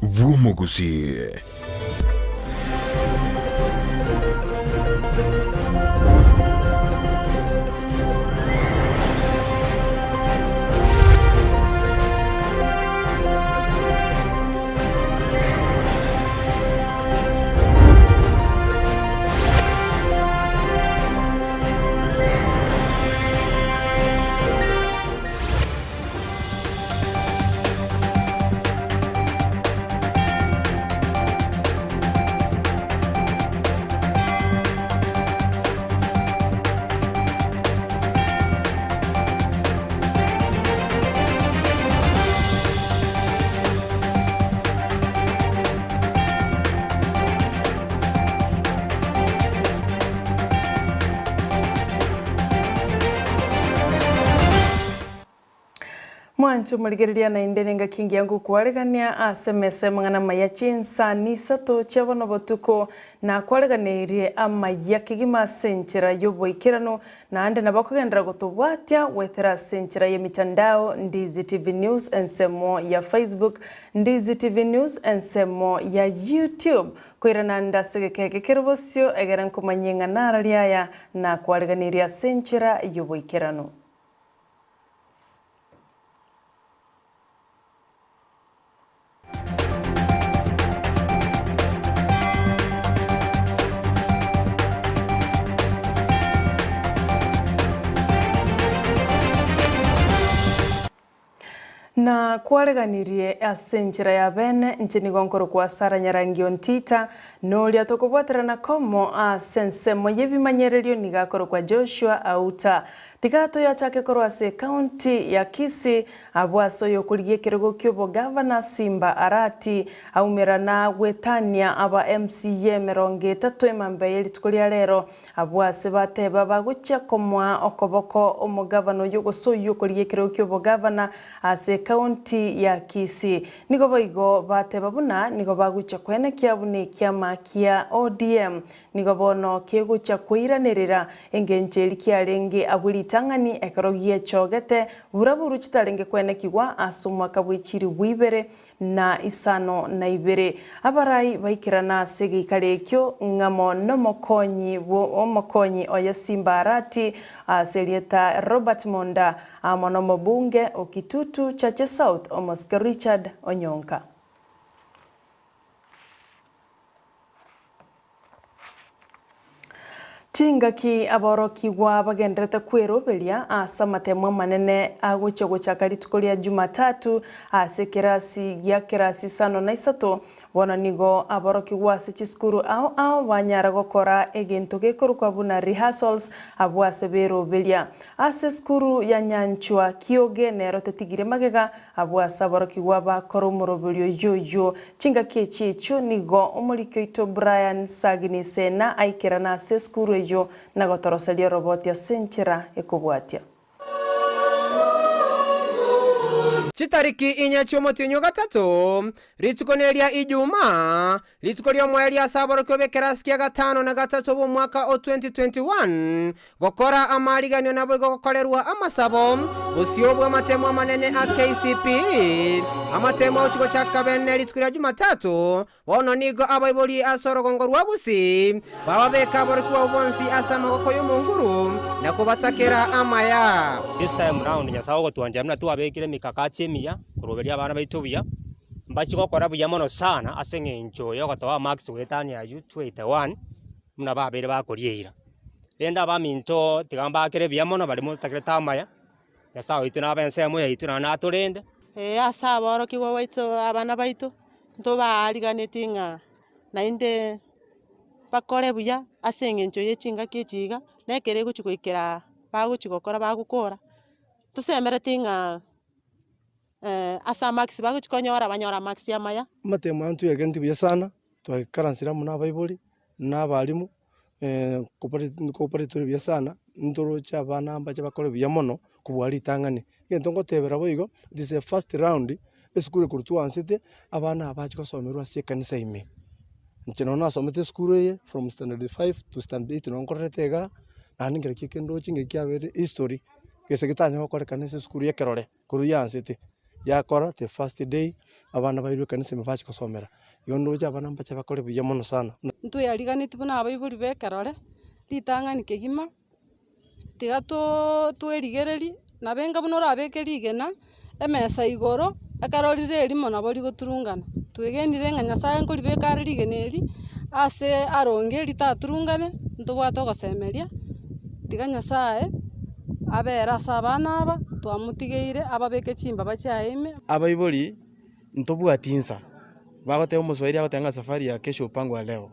bw'Omogusii. Mwanche omorigereria naende nengaki engiya ngokwaregania ase emesa y'amang'ana amaya chinsani isato chia bono botuko, nakwareganeirie amaya kegima ase enchera y'oboikeranu, naende nabo okogenderera gotobwatia goetera ase enchera y'emitandao Ndizi TV News ensemo ya Facebook, Ndizi TV News ensemo ya YouTube. Koirana nde ase egeka eke kere bosio, egere nkomanyie ng'a nararie aya nakwareganeirie ase enchera y'oboikeranu. Na kwareganirie ase enchera ya bene, inche nigo nkorokwa Sara Nyarangi Ontita, na oria tokobwaterana komo ase ensemo y'ebimanyererio nigo akorokwa Joshua Auta. Tiga toyachake korwa ase ecounty ya Kisii, abwo ase oyokorigia ekerogo ki'obogavana Simba Arati aumerana gwetania aba MCA emerongo etato emambia ye rituko ria rero, Abwo ase bateba bagochia komoa okoboko omogavana oyio gose oyio okorigia ekerogo ki'obogavana ase ekaunti ya Kisii. Nigo boigo bateba buna nigo bagochia koenekia buna ekiama kia ODM nigo bono kegochia koiranerera engencho eria kiarenge abwo ritang'ani ekero giechogete buraburu chitarenge koenekigwa ase omwaka bw'echiribu ibere na isano na ibere. Abarai baikerana ase egeikaro ekio ng'amo nomokonyi bw'omokonyi oye Simba Arati ase erieta Robert Monda amo nomobunge o Kitutu Chache South omosike Richard Onyonka. Chingaki aborokigwa bagenderete kweroberia ase amatemo amanene agochia gochaka rituko ria Jumatatu ase ekerasi gia kerasi isano na isato, bono nigo aborokigwa ase chisukuru ao ao banyara gokora egento gekorokwa buna rehearsals abwo ase beroberia. Ase esukuru ya Nyanchwa Kioge nero tetigire magega Abwo ase aborokigwa bakora omoroberio oyio oyio. Chingaki echi echio nigo omoriki oito Brian Sagini Sena aikerana ase esukuru eyio na gotoroseria oroboti ase enchera ekobwatia. Chitariki inya chi'omotienyi o gatato, rituko neria Ijumaa, Rituko ri'omoerio ase aborokigwa b'ekerasi kia gatano na gatato bw'omwaka o 2021, gokora amaariganio naboigo gokorerwa amasabo, bosio bw'amatemo amanene a KCPE, amatemo agochia gochaka bene rituko ria Jumatatu, bono nigo abaibori ase orogongo rwa Gusii bababeka aborokigwa abwo bonsi ase amagoko y'Omonguru na kobatakera amaya. This time round Nyasae ogotwanchera buna twabekire emikakati emiya koroberia abana baito buya, Mbachie gokora buya mono sana ase eng'encho yogotoa marks goetania aywo 281 buna babeire bakoria eira. Rende abaminto tiga mbakere buya mono baria motakerete amaya, Nyasae oito nabe ensemo yaito naende natorende. Ee ase aborokigwa baito abana baito, ntobaariganetie ng'a naende bakore buya ase eng'encho ye chingaki echi iga, na ekero egochi goikera bagochi gokora bagokora, tosemeretie ng'a. Ase amarks bagochia konyora, banyore amarks amaya. Amatemo aya ntwegeneti buya sana, twaikaransire amo na abaibori, na abalimu, nkobari tore buya sana, ntoroche abana mbache bakore buya mono, kobua ritang'ani. Egento ngotebera boigo, it is a first round, esukuru ekorwa twansete, abana aba bache gosomerwa ase ekanisa ime. Inche nonye nasomete esukuru eye from standard five to standard eight nonye nkorerete igaa, naende nkerokio eke ndoche ng'aki kiabeire history, gese getanyara gokorekana ase esukuru ya ekerore. Korwa yansete. Yakora the first day, abana bairwe ekanisa ime bachia gosomera. Igo ndoche abana mbache bakore buya mono sana. Ntweyariganetie buna abaibori ba ekerore, ritang'ani kegima, tiga too twerigererie, nabo enga buna orabeke rigena, emesa igoro, ekero rire erimo nabo rigoturungana. Twegenire ng'a Nyasaye nkoribeka are rigena eri, ase aronge ritaturungane, ntobwate ogosemeria, tiga Nyasaye abere ase abana aba, twamotigeire ababeke chimbaba chiaye ime. Abaibori ntobwati insa, bagoteba omoswahili agoteba ng'a safari ya kesho hupangwa leo.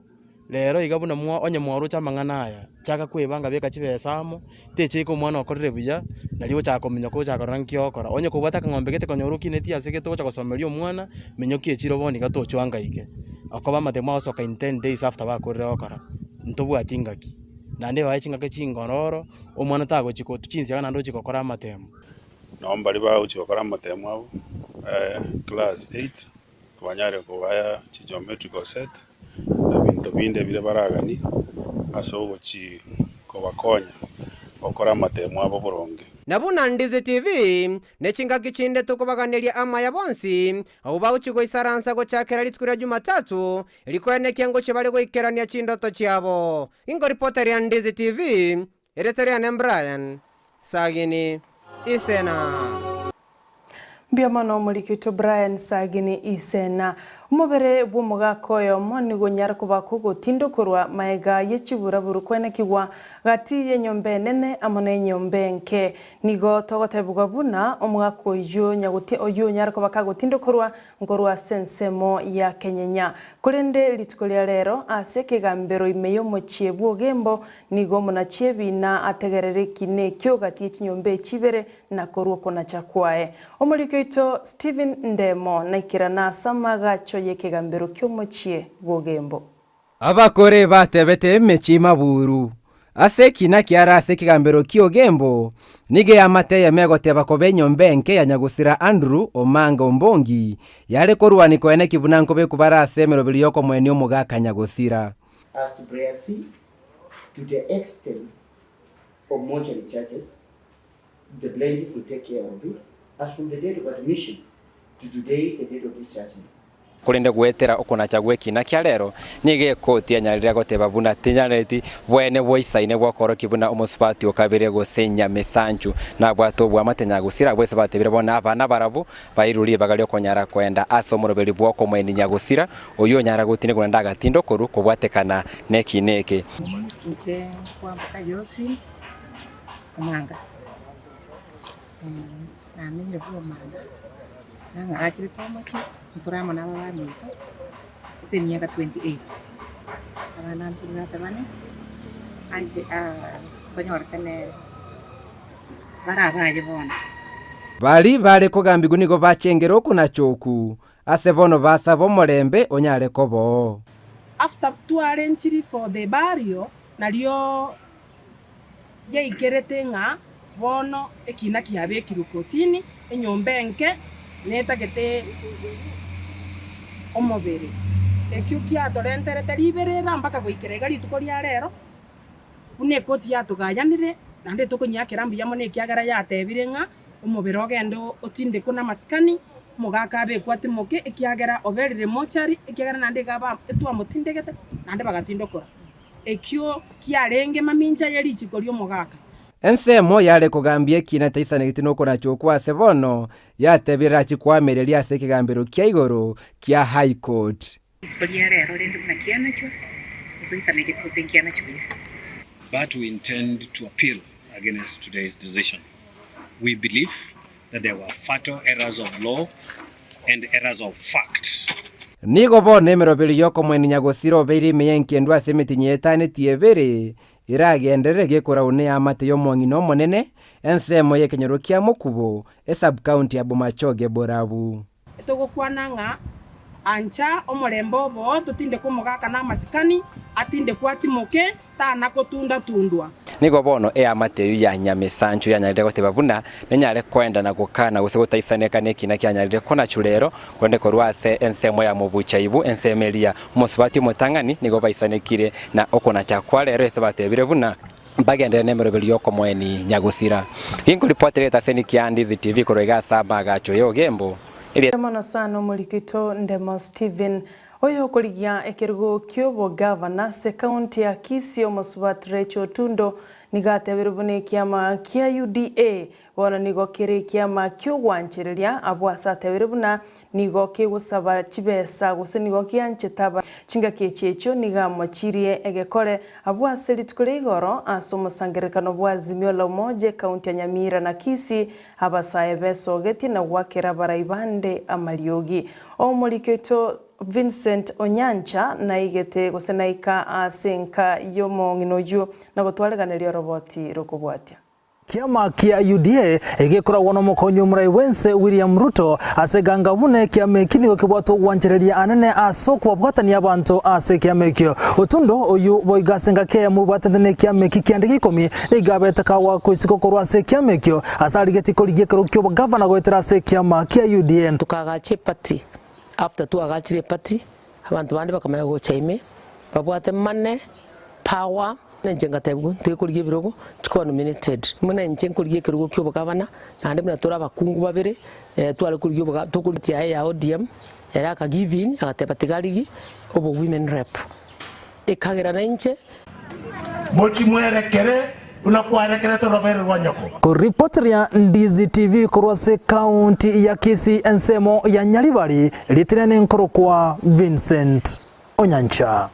Rero iga buna mwa onye mwaroche amang'ana aya, chaka kwebanga beka chibesa amo, techeika omwana okorire buya, nario ogochaka kominyoka ogochaka korora nki ogokora. Onye kobwate akang'ombe gete konyora okinetie ase gete ogocha gosomeria omwana, minyokia echiro bono iga tochwangaike. Okoba amatemo agosoka in ten days after bakorire gokora, ntobwati ngaki. Naende bae chingaki chingororo, omwana tagochi kotwa chinsiaga naende ochie gokora amatemo. Nabo mbaria bagochia gokora amatemo abo, class eight, banyare kobaya chigeometrical set, na binto binde biria baraganie ase ogochia kobakonya gokora amatemo abo boronge. Na buna Ndizi TV, ne chingaki chinde tokobaganeria amaya bonsi, abwo bagochia goisaransa gochakera rituko ria Jumatatu, rikoenekia ngochia bare goikerania chindoto chiabo. Inkoripoteria Ndizi TV, Erieta riane Brian Sagini Isena. Mbuya mono omoriki oito Brian Sagini Isena. Omobere bw'omogaka oyomo nigo onyare koba kogotindokorwa maega ye chiburaburu kwenekigwa gati y'enyomba enene amo nenyomba enke. Nigo togotebigwa buna omogaka oyio nyagotia oyio onyare koba kagotindokorwa Nkorwa ase ensemo ya kenyenya. Korende rituko ria rero, ase ekegambero ime y'omochie bw'Ogembo, nigo omonachi ebiina ategerere ekina ekio gati ye chinyomba echi ibere na korwa okonacha kwaye. Omoriki oito Stephen Ndemo naikerana ase amagacho y'ekegambero ki'omochie bw'Ogembo. Abakore batebete emechie maburu, Ase ekina kiare ase ekegambero ki'Ogembo, nigo eamate eyemo egoteba koba enyomba enke ya nyagosira Andrew Omanga Ombongi yare korwania koeneki buna nkobekwa bare ase emeroberi y'okomoenia omogaka nyagosira. As to prayer C, to the extent of mortuary charges, the plaintiff will take care of it as from the date of admission to today the date of this judgment. Korende goetera okonacha gw'ekiina kia rero, nigo ekoti yanyarire goteba buna tenyareti bwene bwaisaine bw'okoorokia buna omosubati o kabere gose nyamesanchu nabwate oboamate nyagusira. Abwo ase batebire bono abana barabwo bairwe ribaga ri'okonyara koenda ase omoroberi bw'okomoenia nyagusira, oyio onyara gotinigwa naende agatinda okorwa kobwatekana nekiina eke. Inche nkwamboka Josephine Omanga, namenyire buna Omanga, nang'achirete omochie, ntore amo na abaminto ase emiaka 28, abana ntobwate bane, anche ntonyorete nere, bare abaye bono. Baria bare kogambigwa nigo bachengire okonacha oku, ase bono basaba omorembe onyare koba oo. After twarenchiri for the burial, nario yaikerete ng'a bono ekina kiabekirwe kotini, enyomba enke netagete omobere. Ekio kiatorenterete riberera mpaka goikera iga rituko ria rero, buna ekoti yatogayanire, naende tokonyiakera mbuya mono ekiagera yatebire ng'a omobere ogende otindekwe namasikani, omogaka abekwe atimoke, ekiagera oberire mochari, ekiagera naende iga aba etwamotindegete, naende bagatindokora. Ekio kiarenge mamincha ye richiko ri'omogaka. Ensemo yare kogambia ekiina taisanegeti nokonacha okwo ase bono, yatebire rachie koamereria ase ekegambero kia igoro kia High Court. Rituko ria rero rende buna kianachwa, ntoisanegeti gose nkianachwa buya. But we intend to appeal against today's decision. We believe that there were fatal errors of law and errors of fact. Nigo bono emeroberi y'okomoenia nyagosira obeire ime y'engendu ase emitinyi etanetie ebere, eragenderere gekorauna eamate y'omong'ina omonene, ensemo y'ekenyoro kia Mokubo, esub-county ya Bomachoge Borabu. Togokwana ng'a ancha omorembe obo, totindeke omogaka namasikani, atindekwe atimoke, tana gotunda-tundwa. Nigo bono eamate eyio ya nyamesanchu yanyarire goteba buna nenyare koenda na gokana gose gotaisaneka nekina kianyarire konachwa rero, korende korwa ase ensemo ya mobuchaibu, ensemo eria omosubati omotang'ani, nigo baisanekire na okonacha kwa rero ase batebire buna. mbagenderere nemeroberi yokomoeni nyagusira. Ginkoripotera etaseni kia Ndizi TV korwa iga ase amagacho ya Ogembo, erieta. Mono sana omorikito Ndemo Stephen, oyokorigia ekerugo ki'obogavana ase ekaunti ya Kisii omosubati Rachel Otundo nigo atebirie buna ekiama kia UDA bono nigo kere ekiama ki'ogwanchereria abwo ase atebirie buna Nigo kegosaba chibesa, gose nigo gianchete aba. Chingaki echi echio nigo amochirie egekore abwo ase rituko ria igoro ase omosangererekano bwa Azimio la Umoja ekaunti ya Nyamira na Kisii, abasae besogetie na goakera abarai bande amariogi. Omoriki oito Vincent Onyancha naigete gose naika ase enka y'omong'ina oyio na gotwareganeria oroboti rokobwatia. Kiama kia UDA egekoragwa nomokonyi omorai bwense William Ruto ase eganga buna ekiama eki nigo kebwate ogwanchereria anene ase okobabwatania abanto ase ekiama ekio. Otundo oyio boigo ase engaki eyemo obwatete nekiama eki kiande gia ikomi nigo abete kagwakwa isiko korwa ase ekiama ekio ase arigetie korigia ekerogo ki'obogavana goetera ase ekiama kia UDA. Tokaagacha eparty, after twagachire eparty, abanto bande bakamanya gocha ime, babwate money, power, Buna inche ngatebigwa, ntige korigia ebirogo, chikoba nominated. Buna inche nkorigia ekerogo kia obogavana, naende buna tore abakungu babere, tware korigia oboga tokorigia yaye ya ODM, ere aka give in, agateba tiga arigie obo women rep. Ekagera nainche. Mochimwerekere buna kwarekerete orobere rwa nyoko. Koripoteria Ndizi TV korwa ase ekaunti ya Kisii ensemo ya Nyaribari, rietera nenkorokwa Vincent Onyancha.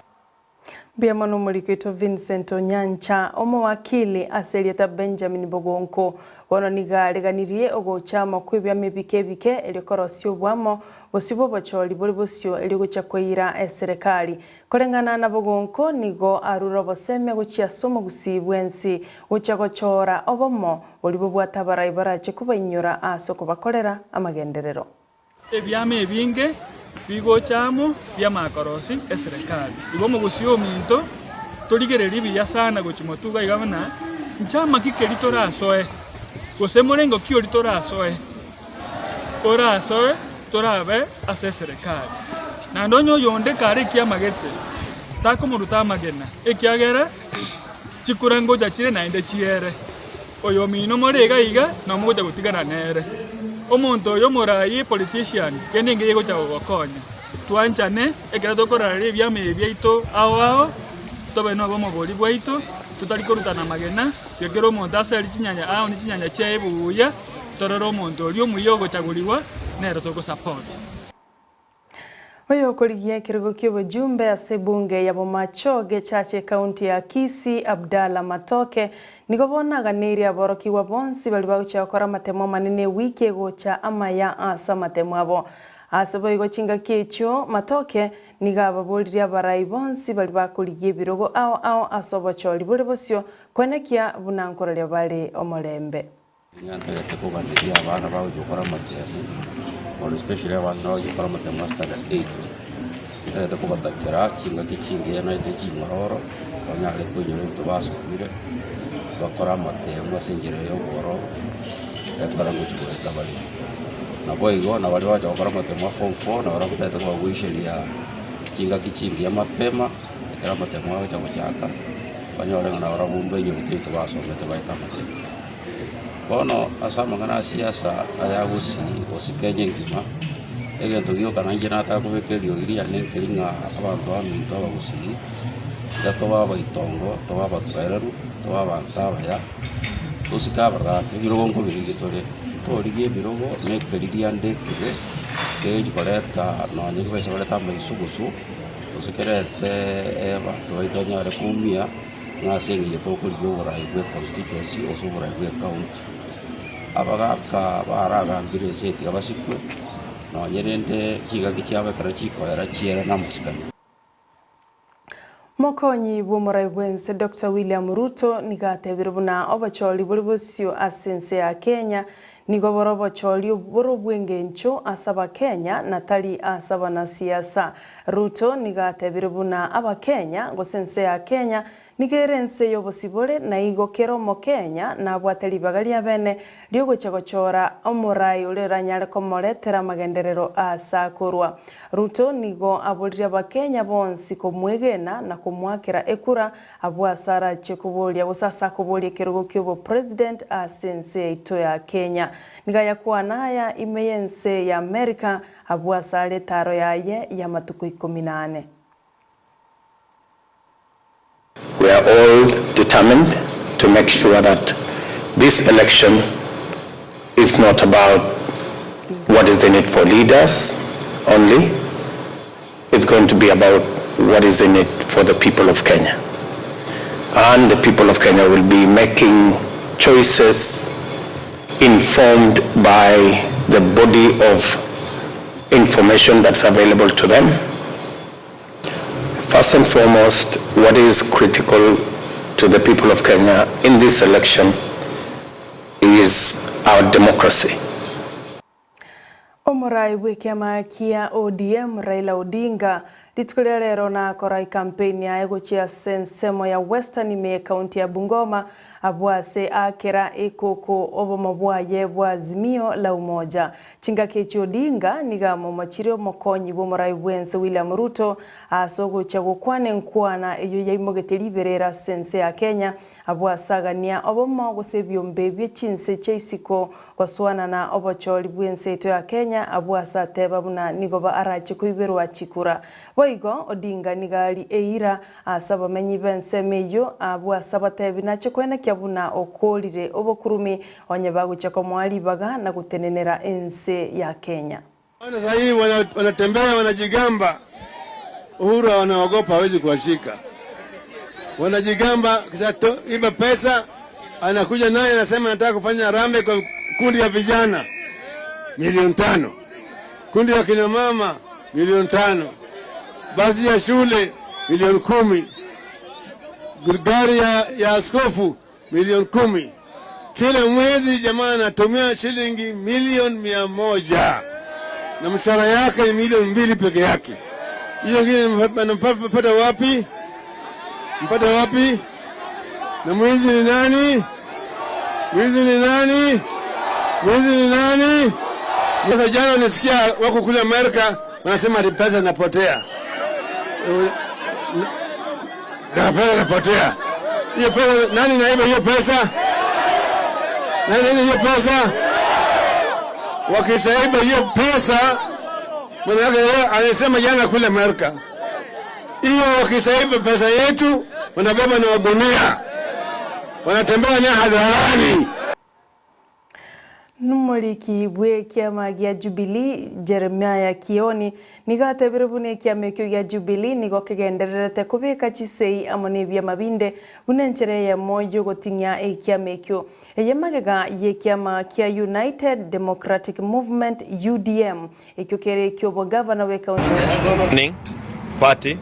Mbuya mono omoriki oito Vincent Onyancha, omowakili ase erieta Benjamin Bogonko, bono nigo areganirie ogocha amo kw'ebiama ebike ebike erio korosia oboamo bosio bw'obochori bore bosio erio gochia koira eserekari. Koreng'ana na Bogonko nigo arure oboseme gochia ase omogusii bwensi gochia gochora obomo boria bobwate abarai barache kobainyora ase okobakorera amagenderero. Ebiama ebinge bigocha amo bi'amakorosi eserekari. Igo omogusii ominto torigererie buya sana gochia motuga iga buna nchama ki keria torasoe, gose morengo ki oria torasoe, orasoe torabe ase eserekari. Naende onye oyonde kare ekiama gete, takomoruta amagena, ekiagera chikura ngocha chire naende chiere. Oyomino more iga iga nomogocha gotigana nere. Omonto oyo omoraai politician kende engiya egocha gogokonya. Twanchane ekero tokorareria ebiama ebi biaito ao ao, tobe nobomo boria bwaito, totari korutana amagena, riria kera omonto asari chinyanya ao ne chinyanya chiaye buya, torore omonto oria omuya ogochagurigwa nere togosupport. Oyokorigia ekerogo ki'obojumbe ase ebunge ya Bomachoge Church ekaunti ya Kisii, Abdallah Matoke, nigo bono aganeirie aborokigwa bonsi baria bagochia gokora amatemo amanene ewiki egocha amaya ase amatemo abo. Ase boigo chingaki echio, Matoke nigo ababoririe abarai bonsi baria bakorigia ebirogo ao ao ase obochori bore bosio koenekia buna nkoraria bare omorembe. Nigo ntagete kobaneria abana bagochia gokora amatemu, more especially abana bagochia gokora amatemu a standard eight, ntagete kobatakera chingaki chingiya naende ching'ororo, banyare koinyora ebinto basomire, bakore amatemu ase enchera ya obwororo, ekero ngochia goeta bare. Naboigo na baria bagocha gokora amatemu a form four, nabarabwo ntagete kobagoiseria chingaki chingiya mapema, ekero amatemu agocha gochaka, banyore ng'a nabarabwo mbainyogete ebinto basomete baete amatemu. Bono ase amang'ana a siasa aya gusii gose Kenya engima, egento gioka nainche nataka kobeka eriogi riane nkeri ng'a abanto baminto abagusii, tiga tobe abaitongo, tobe abatoereru, tobe abanto abaya, tosike abagaaka, ebirogo nkobirigia tore, ntorigie ebirogo na ekeri riande ekebe, kegochi koreta nonye kebaise koreta amaisugusu, gose kerete abanto baito banyare koumia. Ng'a ase engencho tokorigia oborai bwe constituency gose oborai bwe county. Abagaka baragambire ense eye tiga basikwe, nonye rende chingaki chiabo ekero chikoera chiere na amasikani. Mokonyi bw'omorai bw'ense Doctor William Ruto nigo atebire buna obochori bore bosio ase ense ya Kenya nigo bore obochori bore obw'engencho ase abakenya na tari ase abanasiasa. Ruto nigo atebire buna abakenya gose ense ya Kenya Nigo ere ense y'obosibore, na igo kera Omokenya nabwate ribaga ria bene riogochia gochora omorai oria oranyare komoretera amagenderero aase akorwa. Ruto nigo aboririe Abakenya bonsi komwegena na komoakera ekura abwo ase arachie koboria gose ase akoboria ekerogo ki'obopresident ase ense yaito ya Kenya. Nigo ayakwana aya ime y'ense ya America abwo ase are etaro yaye y'amatuko ikomi na ane. We are all determined to make sure that this election is not about what is in it for leaders only, it's going to be about what is in it for the people of Kenya. And the people of Kenya will be making choices informed by the body of information that's available to them. First and foremost, what is critical to the people of Kenya in this election is our democracy. Omorai bw'ekiama kia ODM Raila Odinga rituko ria rero nakora ekampeni yaye gochia ase ensemo ya Western ime y'ekaunti ya Bungoma abwo ase aakera ekoko obomo bwaye bwa Azimio la Umoja. Chingaki echi Odinga nigo amomochirie omokonyi bw'omorai bw'ense William Ruto ase ogochia gokwana enkwana eyio yaimogetie riberera ase ense ya Kenya abwo ase agania obomo gose ebiombe bie chinse chia isiko gosoana na obochori bw'ense yaito ya Kenya abwo ase ateba buna nigo ba arache koiberwa chikura. Boigo Odinga nigo ari eira ase abamenyi b'ensemo eyio abwo ase abatebi nache koenekia buna okorire obokurumi Onye bagochia komoa ribaga na gotenenera ense ya Kenya. Wana saa hii wanatembea wanajigamba, Uhuru wanaogopa hawezi kuwashika. Wanajigamba kisha iba pesa, anakuja naye anasema nataka kufanya harambee kwa kundi ya vijana milioni 5, kundi ya kina mama milioni 5, basi ya shule milioni 10, gari ya askofu milioni 10. Kila mwezi jamaa anatumia shilingi milioni 100 na mshahara yake ni milioni 2 peke yake. Hiyo ingine anampata wapi? Mpata wapi? Na mwizi ni nani? Mwizi ni nani? Mwizi ni nani? Sasa jana nisikia wako kule Amerika wanasema ati pesa inapotea. Na pesa inapotea. Hiyo pesa nani naiba hiyo pesa? Nani naiba hiyo pesa? Wakishaiba hiyo pesa, maana yeye alisema jana kule Amerika, hiyo wakishaiba pesa yetu wanabeba na wagunia, wanatembea nayo hadharani. Nomoriki bw'ekiama gia Jubilee Jeremiah Kioni nigo atebire buna ekiama ekio gia Jubilee nigo kegendererete kobeka chisei amo na ebiama binde buna enchera eyemo y'ogoting'ia ekiama ekio. Eye magega y'ekiama kia United Democratic Movement, UDM, ekio kere eki'obogavana bw'ekaunti Party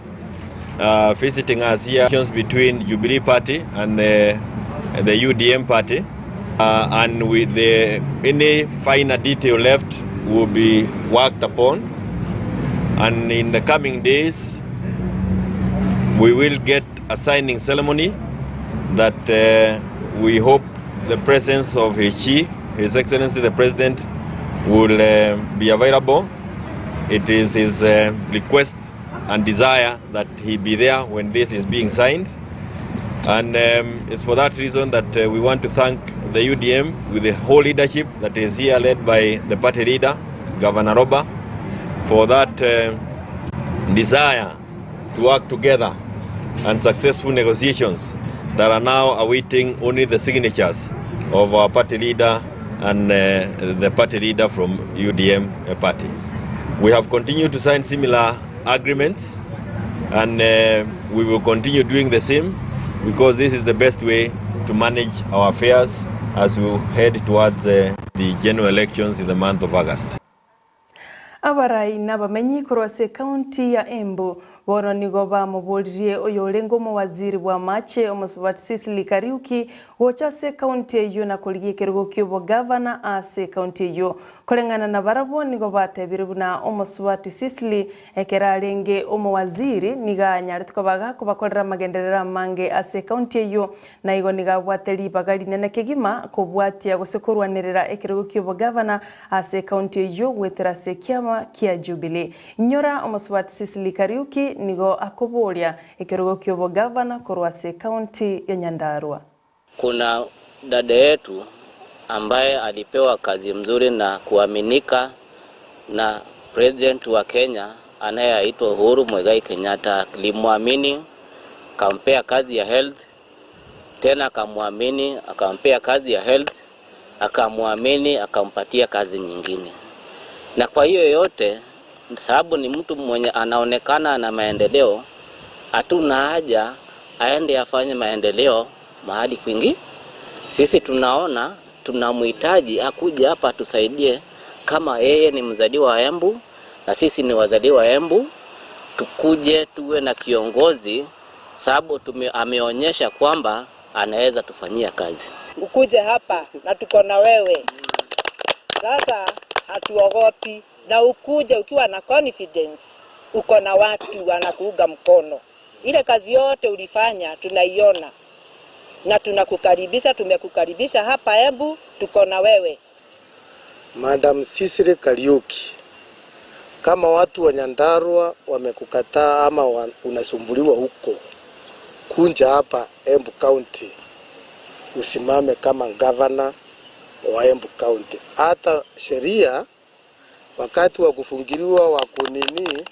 visiting us here between Jubilee Party and the UDM party and with the any finer detail left will be worked upon, and in the coming days we will get a signing ceremony that we hope the presence of His, His Excellency the President will be available. It is his request and desire that he be there when this is being signed. And it's for that reason that we want to thank the UDM with the whole leadership that is here led by the party leader, Governor Roba, for that desire to work together and successful negotiations that are now awaiting only the signatures of our party leader and the party leader from UDM party. We have continued to sign similar agreements, and we will continue doing the same because this is the best way to manage our affairs as we head towards the general elections in the month of August. Abarai na abamenyi korwa ase ekaunti ya Embu bono nigo bamoboririe oyorenge omowaziri bwa amache omosubati Sicily Kariuki gocha ase ekaunti eyio na korigia ekerogo kia obogavana ase ekaunti eyio. Koreng'ana na barabwo nigo batebire buna omosubati Sisili ekero arenge omowaziri nigo anyarete koba gakobakorera amagenderero amange ase ekaunti eyio na igo nigo abwate ribaga rinene kegima kobwatia gose korwanerera ekerogo ki'obogavana ase ekaunti eyio goetera ase ekiama kia Jubilee. Inyora omosubati Sicily Kariuki nigo akoboria ekerogo ki'obogavana korwa ase ekaunti ya Nyandarua. Kuna dada yetu ambaye alipewa kazi mzuri na kuaminika na President wa Kenya anayeitwa Uhuru Muigai Kenyatta. Alimwamini akampea kazi ya health, tena akamwamini akampea kazi ya health, akamwamini akampatia kazi nyingine. Na kwa hiyo yote, sababu ni mtu mwenye anaonekana na maendeleo, hatuna haja aende afanye maendeleo mahali kwingi. Sisi tunaona tunamhitaji akuje hapa atusaidie, kama yeye ni mzaliwa wa Embu na sisi ni wazaliwa wa Embu, tukuje tuwe na kiongozi, sababu ameonyesha kwamba anaweza tufanyia kazi. Ukuje hapa na tuko na wewe sasa, hatuogopi, na ukuje ukiwa na confidence, uko na watu wanakuunga mkono. Ile kazi yote ulifanya tunaiona na tunakukaribisha, tumekukaribisha hapa Embu, tuko na wewe. Madam Sisiri Kariuki, kama watu wa Nyandarua wamekukataa ama unasumbuliwa huko, kunja hapa Embu County usimame kama gavana wa Embu County. Hata sheria wakati wa kufungiliwa wa kunini,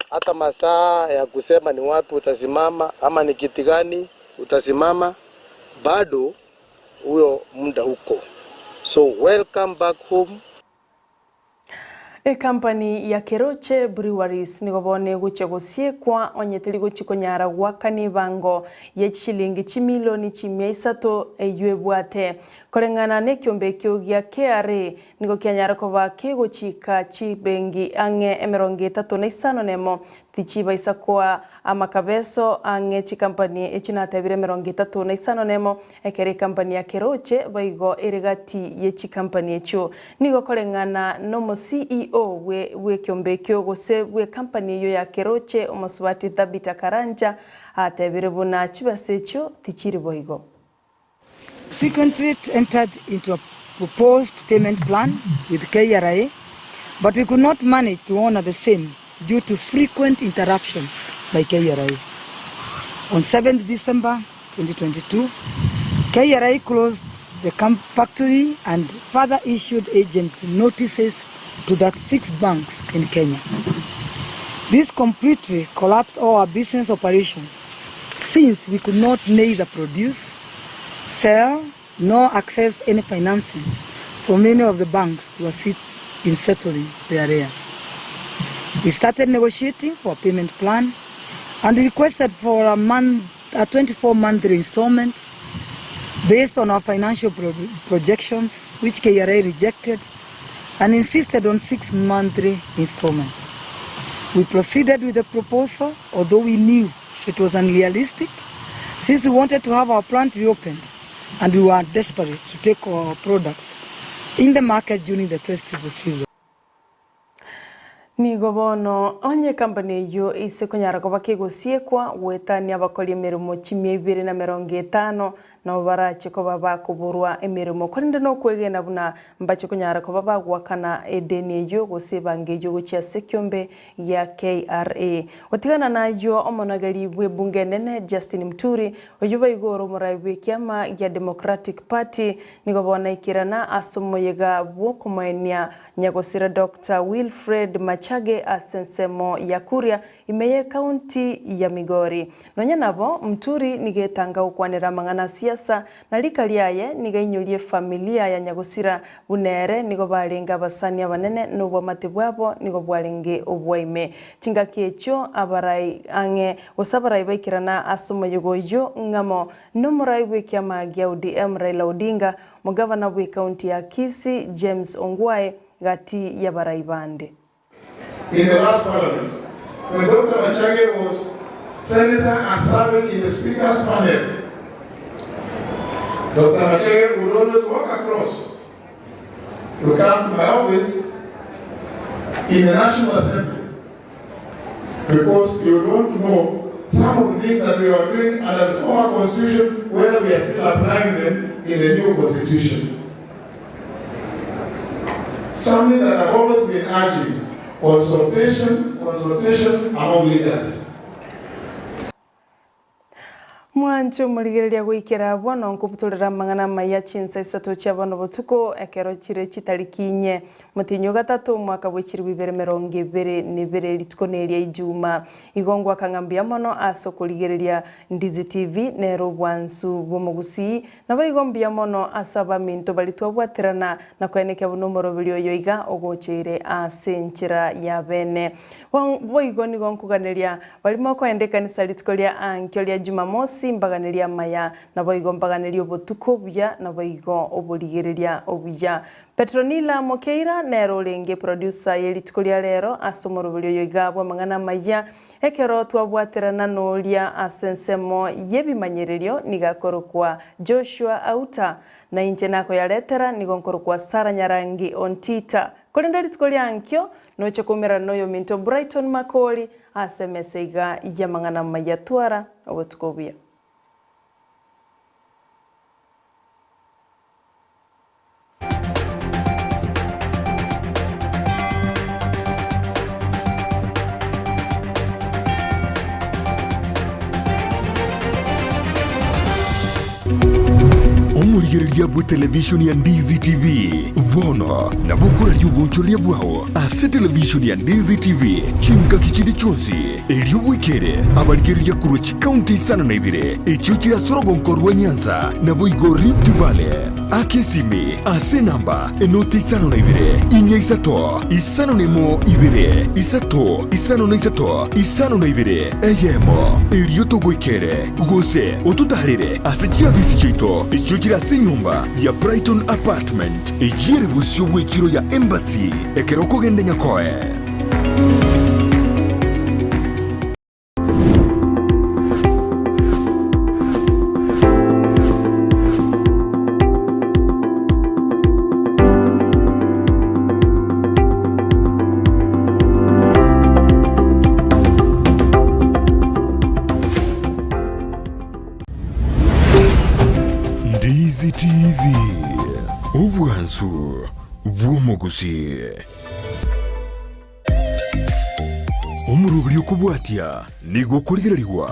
hata masaa ya kusema ni wapi utasimama ama ni kiti gani utasimama, bado huyo muda huko. So welcome back home. Ekampani ya Keroche Breweries nigo bono egochia gosiekwa onye teri gochia konyara goakana ebango ye chishilingi chimilioni chimia isato eyio ebwate. Koreng'ana nekiombe ekio gia KRA nigo kianyara koba kegochika chibengi ang'e emerongo etato na isano nemo tichibaisa koa amakabeso ang'e chikampani echio natebire emerongo etato na isano nemo ekero ekampani ya Keroche boigo ere gati ye chikampani echio. Nigo koreng'ana nomo CEO bwe bwekiombe ekio gose bwe ekampani eyio ya Keroche omosubati Thabita Karanja atebire buna chibesa echio tichiri boigo. Subsequently entered into a proposed payment plan with KRA, but we could not manage to honor the same due to frequent interruptions by KRA. On 7th December 2022, KRA closed the factory and further issued agents notices to that 6 banks in Kenya. This completely collapsed all our business operations since we could not neither produce, sell, nor access any financing from any of the banks to assist in settling the arrears. We started negotiating for a payment plan and requested for a month, a 24-month installment based on our financial projections, which KRA rejected and insisted on 6 monthly installments. We proceeded with the proposal, although we knew it was unrealistic, since we wanted to have our plant reopened and we were desperate to take our products in the market during the festival season. Nigo bono onye ekampani eyio ise konyara koba kegosiekwa goetania abakori emeremo chimia ibere na emerongo etano, nabo barache koba bakoborwa emeremo, korende nokwegena buna mbache konyara koba bagoakana edeni eyio gose ebango eyio gochia ase ekiombe gia KRA. Gotigana nayio omonogeri bw'ebunge enene Justin Muturi, oyio boigo ore omorai bw'ekiama gia Democratic Party, nigo bono aikerana ase omoyega bw'okomoenia Nyagosira Doctor Wilfred Machage ase ensemo ya Kuria ime y'Ekaunti ya Migori. Nonya nabo, Muturi nigo etanga gokwanera amang'ana a siasa, na rika riaye nigo ainyorie efamilia ya Nyagosira buna ere nigo barenge abasani abanene na obwamate bwabo nigo bwarenge obwaime. Chingaki echio abarai ang'e gose abarai baikerana ase omoyega oyio ng'amo nomorai bw'ekiama gia ODM Raila Odinga, Omogavana bw'Ekaunti ya Kisii James Ongwae gati y'abarai bande. In the last parliament, when Doctor Machage was senator and serving in the speaker's panel, Doctor Machage would always walk across to come to my office in the National Assembly because you would want to know some of the things that we are doing under the former constitution, whether we are still applying them in the new constitution. Something that I've always been urging, consultation, consultation among leaders. Mwanche omorigereria goikera bono nkobutorera amang'ana amaya chinsa isato chia bono botuko ekero chire chitariki inye motienyi o gatato omwaka bwe chilifu ibere emerongo ebere na ebere rituko neria ijuma. Igo ngwaka ng'a mbuya mono ase okorigereria Ndizi TV nere obwansu bw'omogusii. Naboigo mbuya mono ase abaminto baria twabwaterana na koenekia buna omoroberi oyo iga ogocheire ase enchera ya bene. Boigo nigo nkoganeria baria mokoenda ekanisa rituko ria ankio ria Jumamosi mbaganerie amaya, naboigo mbaganerie obotuko obuya, naboigo oborigereria obuya. Petronila Mokeira nere orenge producer ye rituko ria rero ase omoroberi oyo iga bw'amang'ana amayia, ekero twabwaterana noria ase ensemo y'ebimanyererio nigo akorokwa Joshua Auta, na inche nakoyaretera nigo nkorokwa Sarah Nyarangi Ontita. Korende rituko ria ankio Noche koumerana noyominto Brighton Makori ase emesa iga y'amang'ana amaya twara obotuko obuya. Omorigereria bw'etelevishoni ya Ndizi TV bono nabo okoraria obonchoreria bwao ase televishoni ya Ndizi TV chingaki chinde chionsi, erio bwekere abarigereria korwa chikaunti isano na ibere echio chire ase orogonko rwa Nyanza naboigo Rift Valley. Aka esimi ase enamba enoti isano na ibere, inya isato, isano na emo ibere, isato, isano na isato, isano na ibere, eyemo, erio togoikere, gose ototaarere ase chiabisi chiaito echio chire ase enyomba ya Brighton Apartment, eyio ere bosio bw'echiro ya Embassy, ekero okogenda Nyakoe. Ndizi TV, obwansu bw'omogusii. Omoroberi okobwatia nigo okorigererigwa.